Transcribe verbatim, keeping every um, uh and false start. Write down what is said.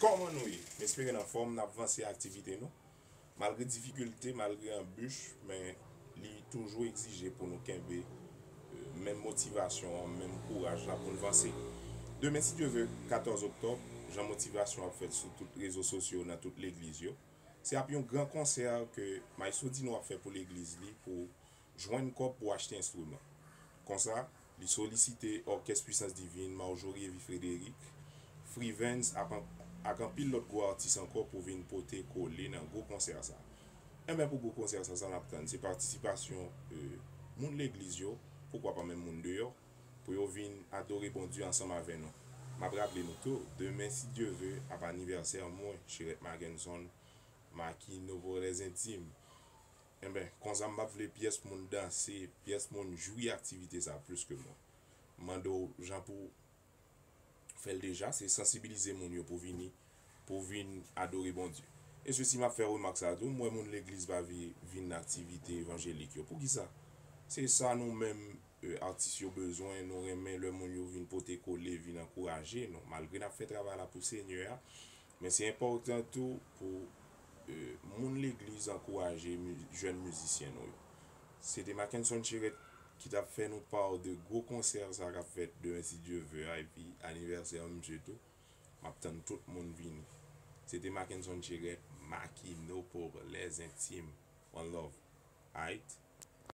Kòman nou ye? M espere n anfòm, n ap vanse aktivite nou. Malgre difikilte, malgre anbich, men li toujou egzije pou nou kenbe, euh, menm motivasyon an, menm kouraj la pou n vanse. Demen, si Dye vle, katòz oktòb, jan motivasyon ap fèt sou tout rezo sosyo, nan tout legliz yo, se ap yon gran konsè ke Maestro Dino ap fè pou legliz li, pou jwenn kòb pou achte enstriman. Konsa, li solisite Òkès Pwisans Divin, Marjorie Evy Frédéric, Frivens ak, ak anpil lòt gwo atis ankò pou vin pote kole nan gwo konsè sa. Enben, pou gwo konsè sa, sa n ap tann, se patisipasyon, euh, moun legliz yo, poukwa pa menm moun deyò, pou yo vin adore Bondye ansanm avè nou. M ap raple nou tou, demen, si Dye vle, ap anivèsè mwen, Cherette Mackenson, Makino pour les intimes. Enben, konsa m p ap vle pyès moun danse, pyès moun jwi aktivite sa plis ke mwen. M mande w jan pou fè l deja, se sansibilize moun yo pou vini, pou vin adore Bondye. E sesi, m ap fè remak sa tou, m wè moun legliz pa vle vin nan aktivite evanjelik yo. Poukisa? Se sa nou menm, euh, atis yo bezwen, nou renmen lè moun yo vin pote kole, vin ankouraje nou. Malgre n ap fè travay la pou Senyè a, men se enpòtan tou pou, euh, moun legliz ankouraje mi-, jèn mizisyen nou yo. Se te Mackenson Cherette ki t ap fè nou pa de gwo konsè sa k ap fèt demen, si Dye vle, a, epi anivèsè an, misye tou. M ap tann tout moun vini. Se te Mackenson Cherette, Makino pour les intimes. One love. Aight?